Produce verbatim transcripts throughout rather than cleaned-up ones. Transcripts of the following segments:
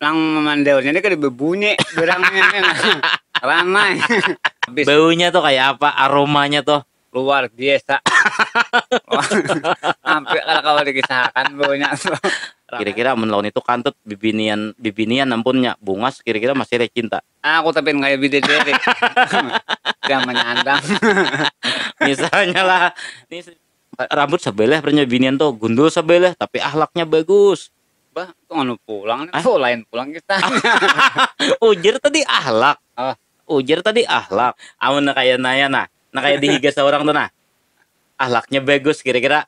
Nang memandeurnya ni kada bebunyi, berangnya ni nah. Ramai. Habis. Baunya tuh kayak apa? Aromanya tuh? Luar biasa. Sampai kalau kalau dikisahkan baunya tuh. Kira-kira mun lawan itu kantut bibinian bibinian ampunnya bungas kira-kira masih ada cinta. Aku tapi kayak bidadari. Yang menyandang. Misalnya lah, ini se- rambut sebelah pernah binian tuh gundul sebelah tapi ahlaknya bagus. Bah, tuh anu pulang nih. Tuh lain pulang kita. Ujar tadi ahlak. Oh. Ujar tadi ahlak. Amun nah kayak naya nah, nah kayak dihiga seorang tuh nah. Ahlaknya bagus kira-kira.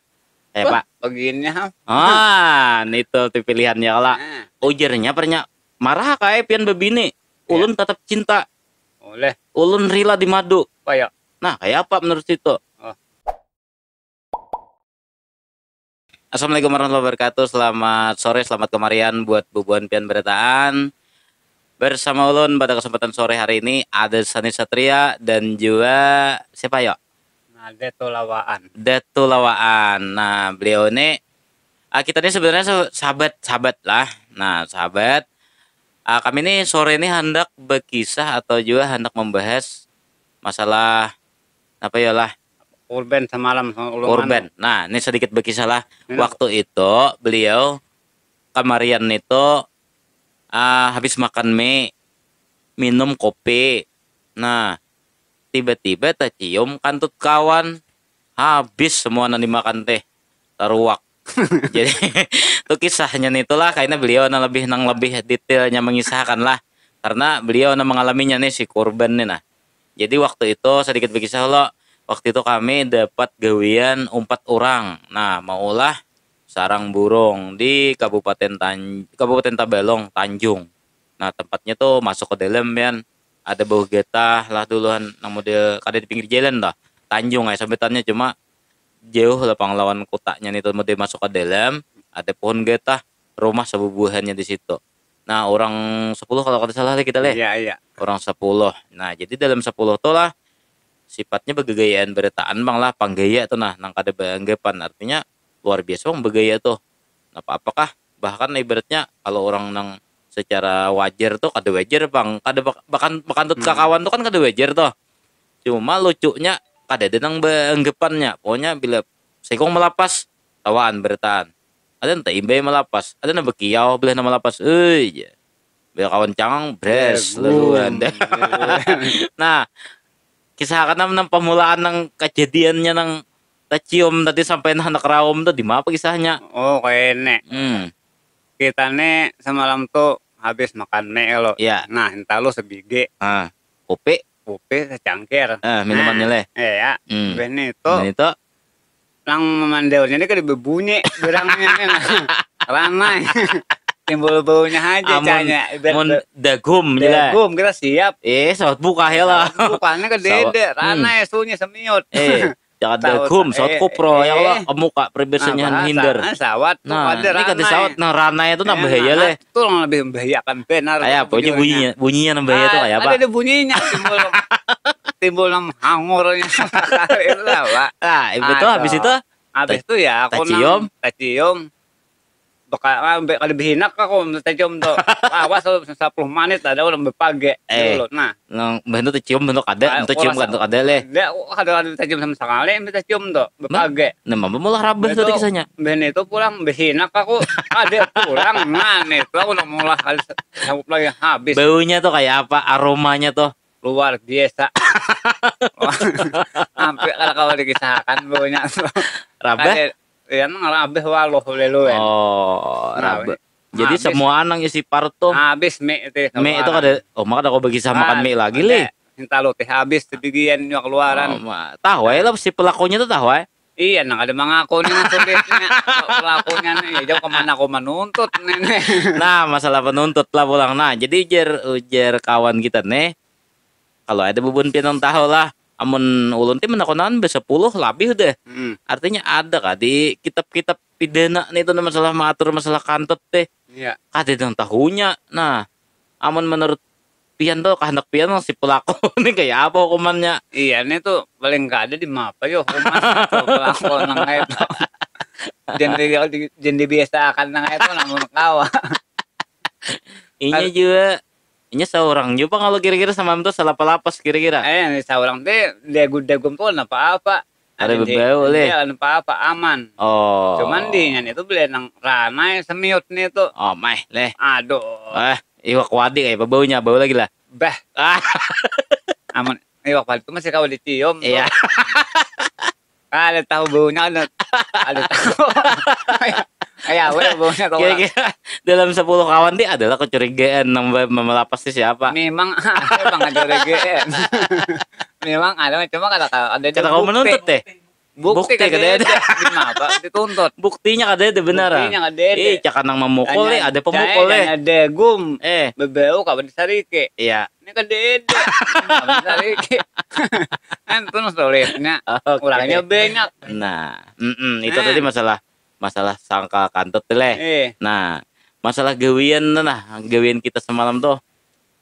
Eh, Pak. Begini ha. Ah, itu tuh pilihannya kalau Nah, ujarnya pernah marah kayak pian bebini. Ulun tetap cinta. Oleh. Ulun rela dimadu. Apa ya? Nah, kayak apa menurut situ? Oh. Assalamualaikum warahmatullahi wabarakatuh. Selamat sore, selamat kemarian buat bubuhan pian berataan. Bersama ulun pada kesempatan sore hari ini ada Sani Satria dan juga siapa yo? Nah, ada tuh lawaan. Datu Lawaan. Nah, beliau ini ah, kita ini sebenarnya se- sahabat, sahabat lah. Nah, sahabat. Ah, kami ini sore ini hendak berkisah atau juga hendak membahas masalah apa ya lah Kurban semalam sama ulun kurban. Nah, ini sedikit berkisah lah. Waktu itu beliau kemarian itu ah, habis makan mie, minum kopi. Nah, tiba-tiba tercium kantut kawan. Habis semua nang dimakan teh taruak. Jadi itu kisahnya nih itulah kayaknya beliau nang lebih nang lebih detailnya mengisahkan lah karena beliau nang mengalaminya nih si kurban nih nah. Jadi waktu itu sedikit berkisah lo. Waktu itu kami dapat gawian empat orang. Nah, maulah sarang burung di Kabupaten Tan Kabupaten Tabalong, Tanjung. Nah, tempatnya tuh masuk ke dalam pian ada bauh getah lah duluan nang model kada di pinggir jalan dah. Tanjung ya sebutannya cuma jauh lah pang lawan kotanya nih tuh model masuk ke dalam ada pohon getah rumah sebubuhannya di situ. Nah, orang sepuluh kalau kada salah lagi kita leh. Iya, iya. Orang sepuluh. Nah, jadi dalam sepuluh tuh lah sifatnya begagayaan berataan bang lah panggaya tuh nah nang kada beranggapan artinya luar biasa bang begaya tuh. Nah, apa apakah bahkan ibaratnya kalau orang nang secara wajar tuh kada wajar bang kada bak- bahkan bakantut Hmm. kakawan tuh kan kada wajar tuh. Cuma lucunya kada ada nang beranggapannya. Pokoknya bila saikung melapas tawaan berataan. Ada nang taimbai melapas, ada nang bekiau bila nang melapas. Euy, jar. Bila kawan cangang bres Bregum. laluan. Nah, kisah kana nang pamulaan nang kejadiannya nang tacium tadi sampai nah anak raum tuh di mana kisahnya? Oh, kene. Hmm. Kita nih semalam tuh habis makan mie lo. Iya. Nah, entah lo sebigi. Ah, kopi, Kopi secangkir. eh minumannya leh. Iya. Hmm. Habis nih itu Dan itu nang memandeurnya ini kada bebunyi, berangnya nih nah. Ramai. Timbul baunya aja amun canya. Ibarat mun be- dagum je lah. Dagum kira siap. Eh, sawat buka ya lah. Bukanya ke Sawat. dede, Hmm. Ranai sunyi semiut. Eh, jangan Sawat, dagum, sawat eh, kupro ya eh. Kalau muka pribesanya Nah, hinder. Bahasanya sawat tuh Nah, ada ini kada ranai. Sawat nah ranai itu nang Eh, bahaya nah, leh. Itu yang lebih membahayakan benar. Kayak apa aja Bujurnya. Bunyinya, bunyinya nang bahaya tuh Ah, kayak apa? Ada, ada bunyinya timbul timbul nang hangurnya itu lah, Pak. Nah, itu tuh habis itu Habis itu ya aku Tacium. Nang, tacium. Baka ah, be- kada behinak aku tacium tuh. Awas tuh sepuluh menit ada orang bepage Eh. dulu. Nah, nang bentuk tacium bentuk ada, ah, bentuk cium kurasa- kan tuh ada leh. Dia aku kada ada tacium sama sekali, ambil tacium tuh bepage. Nah, mama malah rabah tuh kisahnya. Ben itu pulang behinak aku ada pulang nah nih tuh aku nang mulah kali sanggup lagi habis Baunya tuh kayak apa? Aromanya tuh. Luar biasa. Sampai kalau kalau dikisahkan baunya tuh. Rabah? Ada, ya nang rabah waluh lelu kan. Oh, Nah, rabah. Jadi habis. Semua nang isi parut tuh. Habis mie itu. Mie itu kada, oh maka kada kau bagi sama makan mie lagi leh. Entah lo teh habis sebagian juga keluaran. Oh, ma- tahu aja lah si pelakunya tuh tahu aja. Iya, nang ada mengaku nih maksudnya. Pelakunya nih, ya jauh kemana aku menuntut nih. Nih. Nah, masalah penuntut lah pulang. Nah, jadi ujar ujar kawan kita nih, kalau ada bubun pian nang tahu lah, amun ulun ti menakunan besepuluh labih deh. Hmm. Artinya ada kah di kitab-kitab pidana nih itu masalah mengatur masalah kantut teh. Iya. Kada nang tahunya. Nah, amun menurut pian tuh kehendak pian si pelaku ini kayak apa hukumannya? Iya, ini tuh paling gak ada di mapa yo hukuman pelaku nang kayak itu. Jadi jadi biasa akan nang kayak itu namun kawa. Inya juga, inya seorang juga pang kalau kira-kira semalam tuh salah palapas kira-kira. Eh, yang seorang teh degu-degum tuh napa apa. Ada bebau leh. Ada apa-apa aman. Oh. Cuman di itu beli nang ranai semiut nih tuh. Oh, meh leh. Aduh. Eh, iwak wadi kayak baunya, bau lagi lah. Bah. Ah. Aman. Iwak wadi itu masih kau dicium. Iya. Ada tahu baunya ada ada tahu. Kayak apa ya baunya kalau Kira-kira dalam sepuluh kawan nih adalah kecurigaan nang memelapas sih siapa? Memang ada bang ada regean. Memang ada cuma kata ada Kata kau menuntut deh. Bukti, Bukti kan kada ada. Kenapa dituntut? Buktinya kada ada benar. Buktinya kada ada. Eh, cakap nang memukul eh, ada pemukul eh. Ada gum. Eh. Bebau kawan sarike. Iya. Ini kan dede. Kawan sarike. Kan itu sulitnya. Okay. Orangnya banyak. Nah, mm -mm, itu nah. Tadi masalah masalah sangka kantut leh. Eh. Nah, masalah gawian nah, gawian kita semalam tuh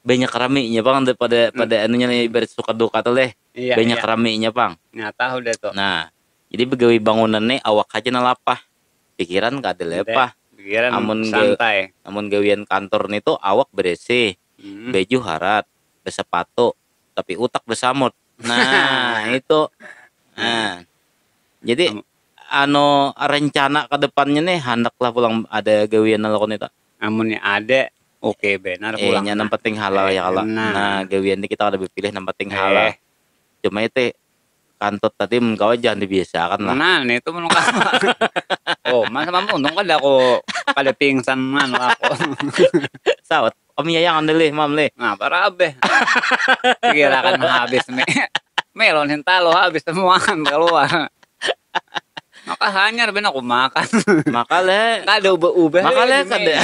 banyak raminya pang pada hmm. Pada anunya nih ibarat suka duka tuh leh. Iya, banyak iya. Raminya pang. Nyata udah tuh. Nah, jadi begawi bangunan nih awak aja nalapah. Pikiran kada lepah. Pikiran amun santai. Amun gawian kantor nih tuh awak beresi, hmm. Baju harat, bersepatu, tapi utak bersamut. Nah, itu. Nah. Jadi um, anu rencana ke depannya nih handaklah pulang ada gawian lakukan itu. Amunnya ada, oke okay, benar eh, pulang. Yang nah. Penting halal eh, ya kalau. Nah, nah gawian ini kita ada berpilih yang penting eh. Halal. Cuma itu kantut tadi mun kawa jangan dibiasakan lah. Nah, itu mun kawa. Oh, masa mampu untung kada aku kada pingsan man aku. Sawat. Om iya yang andeli mam lih. Nah, para abeh. Kira kan habis me. Melon hentalo habis semua keluar. Maka hanyar ben aku makan. Maka le. Kada ubah-ubah. Maka le kada.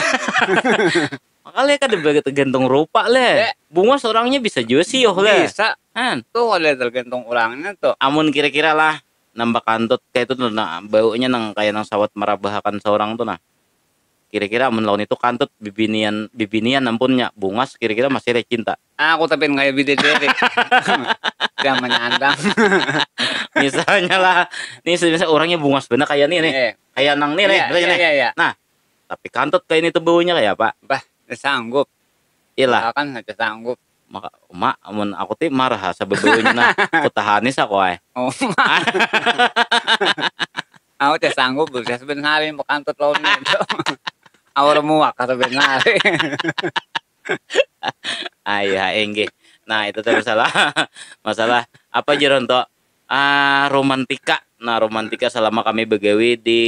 Maka le kada tergantung rupa le. Bungas orangnya bisa juga sih yoh le. Bisa. Kan? Tuh ada tergantung orangnya tuh. Amun kira-kira lah nambah kantut kayak itu tuh nah, baunya nang kayak nang sawat merabahakan seorang tuh nah. Kira-kira amun lawan itu kantut bibinian bibinian ampunnya bungas kira-kira masih ada cinta. Aku tapi kayak bidadari. Yang menyandang. Misalnya lah, nih misalnya orangnya bungas bener kayak nih nih. Iya. Kayak nang nih nih. Iya, iya, iya, iya. Nah, tapi kantut kayak ini tuh baunya kayak apa? Bah, sanggup. Iyalah. Kan aja sanggup. Maka mak mun aku ti marah asa bebelnya nah kutahani sa koe. Oh, aku teh sanggup bisa sebenarnya pakantut lawan itu. Awal muak kata benar. Ayah enggih. Nah, itu tuh masalah masalah apa jeronto ah romantika. Nah, romantika selama kami begawi di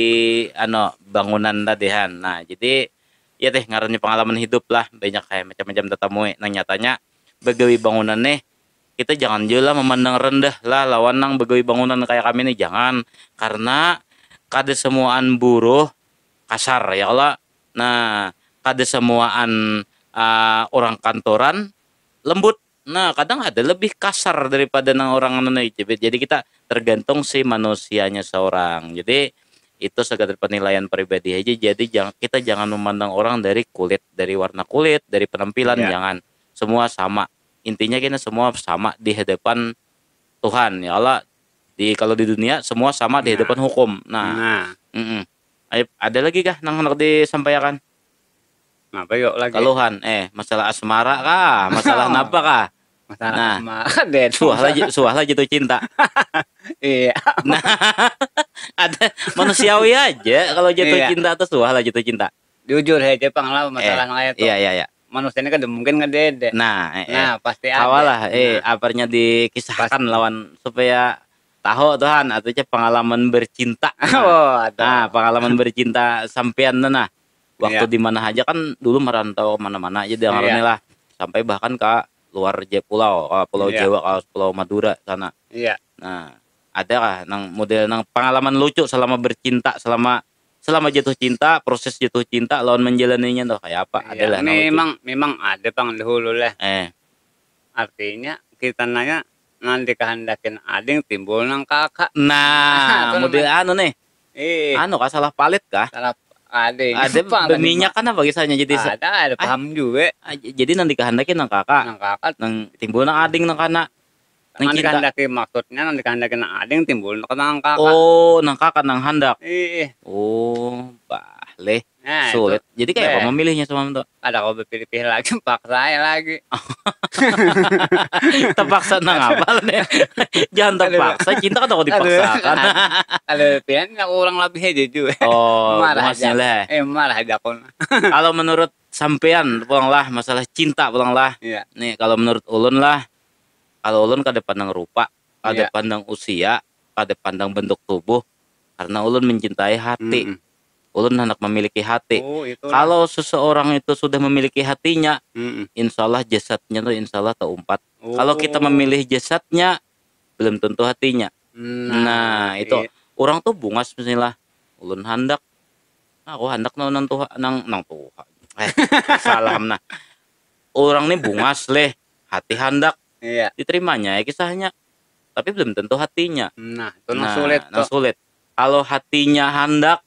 ano bangunan tadihan. Nah, jadi ya teh ngarannya pengalaman hidup lah banyak kayak macam-macam tetemui. Nah, nyatanya begawi bangunan nih kita jangan juga memandang rendah lah lawan nang begawi bangunan kayak kami nih jangan karena kada semuaan buruh kasar ya kalau nah kada semuaan uh, orang kantoran lembut nah kadang ada lebih kasar daripada nang orang anu jadi kita tergantung si manusianya seorang jadi itu sekedar penilaian pribadi aja jadi jang, kita jangan memandang orang dari kulit dari warna kulit dari penampilan ya. Jangan semua sama intinya kita semua sama di hadapan Tuhan ya Allah di kalau di dunia semua sama di hadapan hukum nah, nah. Mm -mm. Ayo, ada lagi kah nang hendak disampaikan apa yuk lagi keluhan eh masalah asmara kah masalah napa kah masalah nah, asmara deh suah lagi suah lagi tuh cinta iya nah ada manusiawi aja kalau jatuh iya. Cinta tuh suah lagi tuh cinta jujur aja pang lah masalah eh, kayak itu iya iya iya manusia ini kan mungkin ngedede. Nah, eh, nah eh. Pasti ada. Kawalah, eh, nah. Abarnya dikisahkan Pas. Lawan supaya tahu Tuhan atau pengalaman bercinta. Nah. Oh, ada. Nah, pengalaman bercinta sampean nah. Waktu yeah. Di mana aja kan dulu merantau kemana-mana aja dengar yeah. Lah. Sampai bahkan ke luar pulau, ke Pulau yeah. Jawa, ke Pulau Madura sana. Iya. Yeah. Nah, ada kah nang model nang pengalaman lucu selama bercinta selama selama jatuh cinta proses jatuh cinta lawan menjalaninya tuh kayak apa iya, adalah memang memang ada pang dahulu lah eh artinya kita nanya nanti kehendakin ading timbul nang kakak nah model anu nih eh. Anu kah salah palit kah salah ading ada berminyak kan apa kisahnya jadi ada ada paham juga ah, jadi nanti kehendakin nang kakak nang kakak nang timbul nang ading nang kana Nang cinta. Dikehendaki maksudnya nang dikehendaki nang ading timbul nang kakak. Oh, nang kakak nang handak. Ih. Oh, bah leh. Nah, Sulit. Itu. Jadi kayak apa memilihnya semalam tuh? Ada kau berpilih-pilih lagi, paksa lagi. Terpaksa nang apa nih? Jangan terpaksa, cinta kada kau dipaksakan. Ada pilihan aku orang lebih aja juga. Oh, marah aja lah. Eh, marah aja aku. Kalau menurut sampean pulang lah, masalah cinta pulang lah. Iya. Nih, kalau menurut ulun lah, kalau ulun kada pandang rupa, kada pandang usia, kada pandang bentuk tubuh, karena ulun mencintai hati. Mm-mm. Ulun hendak memiliki hati. Oh, itulah. Kalau seseorang itu sudah memiliki hatinya, Mm-mm. insya Allah jasadnya tuh insya Allah terumpat. Oh. Kalau kita memilih jasadnya, belum tentu hatinya. Nah, itu. Iya. Orang tuh bungas misalnya, ulun handak, nah, aku handak nang, nang tuha, nang, nang tuha. Eh, salah nah. Orang nih bungas leh, hati handak. Iya. Diterimanya ya kisahnya, tapi belum tentu hatinya. Nah, itu nang sulit. Kalau hatinya handak,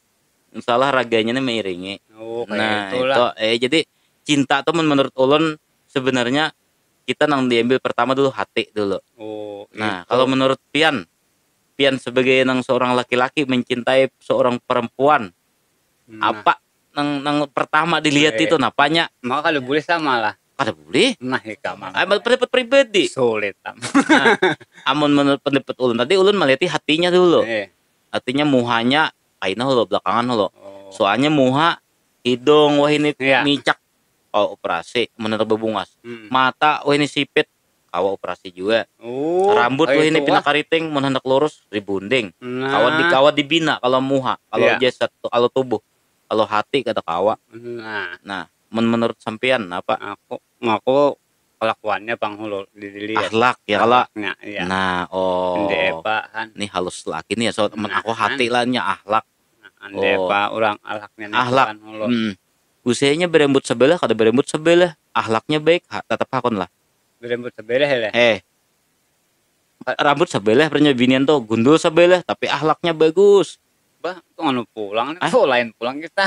insya Allah raganya ini meiringi. Oh, kayak nah, itulah. Itu, eh, jadi cinta tuh menurut ulun sebenarnya kita nang diambil pertama dulu hati dulu. Oh, nah, itu. Kalau menurut pian, pian sebagai nang seorang laki-laki mencintai seorang perempuan, nah. Apa nang, nang pertama dilihat itu napanya? Maka kada boleh sama lah. Kada boleh. Nah, ika mah. Pendapat pribadi. Sulit am. Nah, amun menurut pendapat ulun tadi, ulun melihat hatinya dulu. Eh. Artinya muhanya kaina hulu, belakangan hulu. Oh. Soalnya muha, hidung wah ini micak, oh, operasi menurut bebungas. Hmm. Mata wah ini sipit, kawa operasi juga. Oh, rambut wah ini pina kariting, mun handak lurus rebonding. Nah. Kawa di, kawa dibina kalau muha, kalau jasad tu, kalau tubuh. Kalau hati kada kawa. Nah. Nah, mun menurut sampean apa? Aku, aku kelakuannya pang hulu dilihat. Akhlak ya kalo. Akhlaknya, iya. Nah, oh. Ini halus lagi nih ya, so, mun aku hati lah nya akhlak. Nah, ande apa orang akhlaknya nih. Akhlak. Hmm. Usianya berambut sebelah, kada berambut sebelah, akhlaknya baik, ha, tetap hakun lah. Berambut sebelah ya, leh? Eh. Rambut sebelah, pernah binian tuh, gundul sebelah, tapi akhlaknya bagus. Bah, tuh anu pulang nih, tuh lain pulang kita.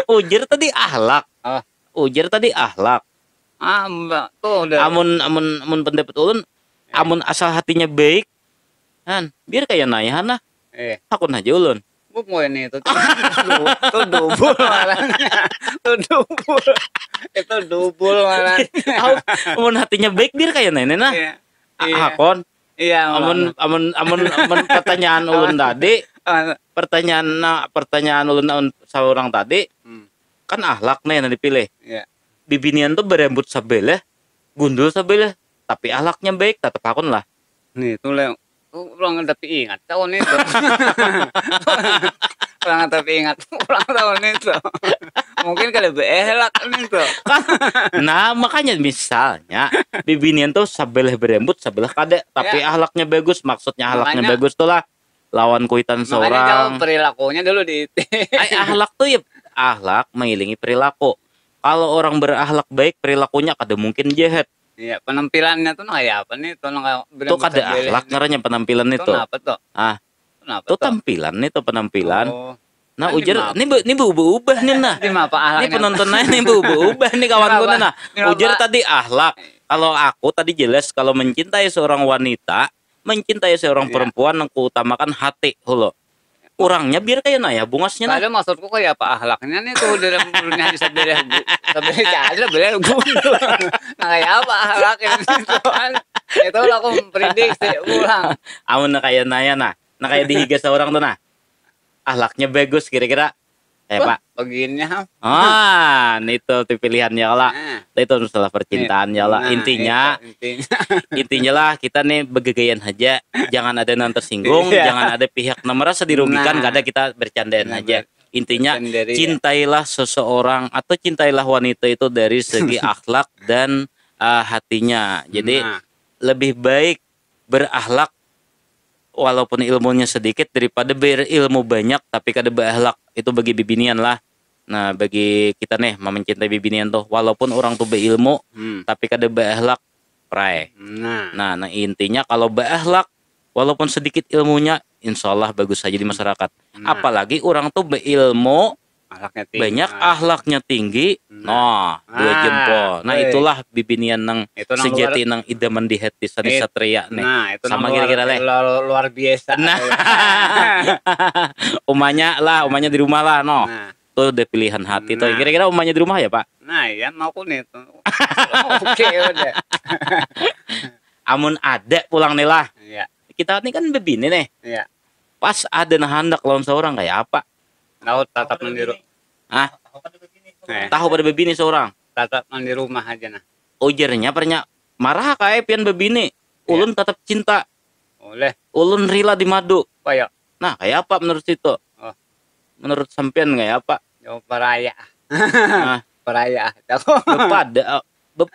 Ujar tadi akhlak. Oh. Ujar tadi akhlak. Ah, mbak, tuh udah. Amun, amun, amun pendapat ulun, eh, amun asal hatinya baik, han, biar kaya naya han lah. Eh. Hakun aja ulun. Buk mau ini itu tuh. Tuh dubul malah. Tuh dubul. Itu dubul malah. Mun hatinya baik biar kaya nene nah. Iya. Hakon. Iya. Amun, amun, amun, amun pertanyaan ulun tadi, pertanyaan, nah, pertanyaan ulun, ulun seorang tadi, hmm, kan ahlak nih yang dipilih. Iya. Bibinian tuh berambut sebelah, gundul sebelah, tapi ahlaknya baik, tetap hakun lah. Nih, tuh leh. Urang tapi ingat tahun itu. Urang tapi ingat ulang tahun itu. Mungkin kada beehlak itu. Nah, makanya misalnya bibinian tuh sebelah berambut, sebelah kada, tapi ahlaknya bagus, maksudnya ahlaknya bagus tuh lah lawan kuitan seorang. Makanya jauh perilakunya dulu di. Ai, ahlak tuh ya, ahlak mengiringi perilaku. Kalau orang berahlak baik, perilakunya kada mungkin jahat. Iya, penampilannya tuh nang kaya apa nih? Tuh nang kaya tuh kada akhlak ngarannya penampilan itu. Tuh napa tuh? Ah. Tuh tampilan nih tuh penampilan. Oh. Nah, ujar ini be, ini berubah-ubah nih nah. Ini penonton aja nih berubah-ubah nih kawanku nih nah. Ujar tadi akhlak. Kalau aku tadi jelas kalau mencintai seorang wanita, mencintai seorang perempuan yang kuutamakan hati hulu. Urangnya biar kaya naya bungasnya nah. Kada, maksudku kaya apa ahlaknya nih tuh dalam mulutnya bisa beres bu, sebelah cara beres gundul. Nah, kaya apa ahlaknya nih tuh kan? Itu lah aku memprediksi pulang. Amun nah kaya naya nah, nah kaya di higa seorang tuh nah. Ahlaknya bagus kira-kira. Eh, Pak. Bagiannya. Ah, itu tuh pilihannya lah. Nah. Itu masalah percintaan ya lah. Nah, intinya, itu intinya. Intinya lah kita nih begegaian aja, jangan ada yang tersinggung, jangan ada pihak yang merasa dirugikan, kada, kita bercandaan aja. Intinya cintailah seseorang atau cintailah wanita itu dari segi akhlak dan uh, hatinya. Jadi lebih baik berakhlak walaupun ilmunya sedikit daripada berilmu banyak tapi kada beakhlak. Itu bagi bibinian lah. Nah, bagi kita nih mencintai bibinian tuh, walaupun orang tuh beilmu hmm, tapi kada beakhlak, prai. Nah. Nah, nah intinya kalau beakhlak walaupun sedikit ilmunya, insya Allah bagus saja di masyarakat. Nah. Apalagi orang tuh beilmu, ahlaknya tinggi, banyak ahlaknya tinggi. Nah, dua jempol. Nah, itulah bibinian nang sejati nang idaman di hati sani satria nih. Nah, itu sama kira-kira leh. Luar, luar biasa. Nah. Umanya lah, umanya di rumah lah no. Nah. Tuh udah pilihan hati tuh. Nah. Kira-kira umanya di rumah ya, Pak? Nah, iya, mau aku nih tuh. Oke, udah. Amun ada pulang nih lah. Iya. Kita ini kan bebini nih. Iya. Pas ada nah handak lawan seorang kayak apa? Tahu tatap mandi ru- Hah? Eh, Tahu pada bebini seorang. Tatap mandi rumah aja nah. Ujarnya pernah marah kayak pian bebini. Ulun tetap cinta. Oleh. Ulun rela dimadu. Apa ya? Nah, kayak apa menurut situ? Oh. Menurut sampean kayak apa? Jawab paraya. Nah, Paraya. Tahu. bepada bep,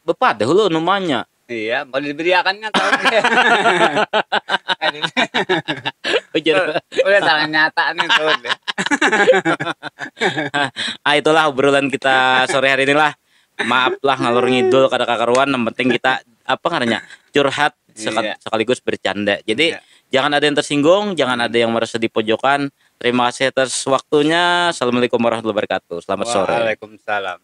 bepada hulu numanya. Iya, mau diberiakannya tahu. Ujar. Udah salah nyata nih tuh. Ah, itulah obrolan kita sore hari inilah. Maaf lah ngalur ngidul kada kakaruan, yang penting kita apa ngarannya curhat seka- Iya. Sekaligus bercanda. Jadi Iya. Jangan ada yang tersinggung, jangan ada yang merasa dipojokan. Terima kasih atas waktunya. Assalamualaikum warahmatullahi wabarakatuh. Selamat sore. Waalaikumsalam.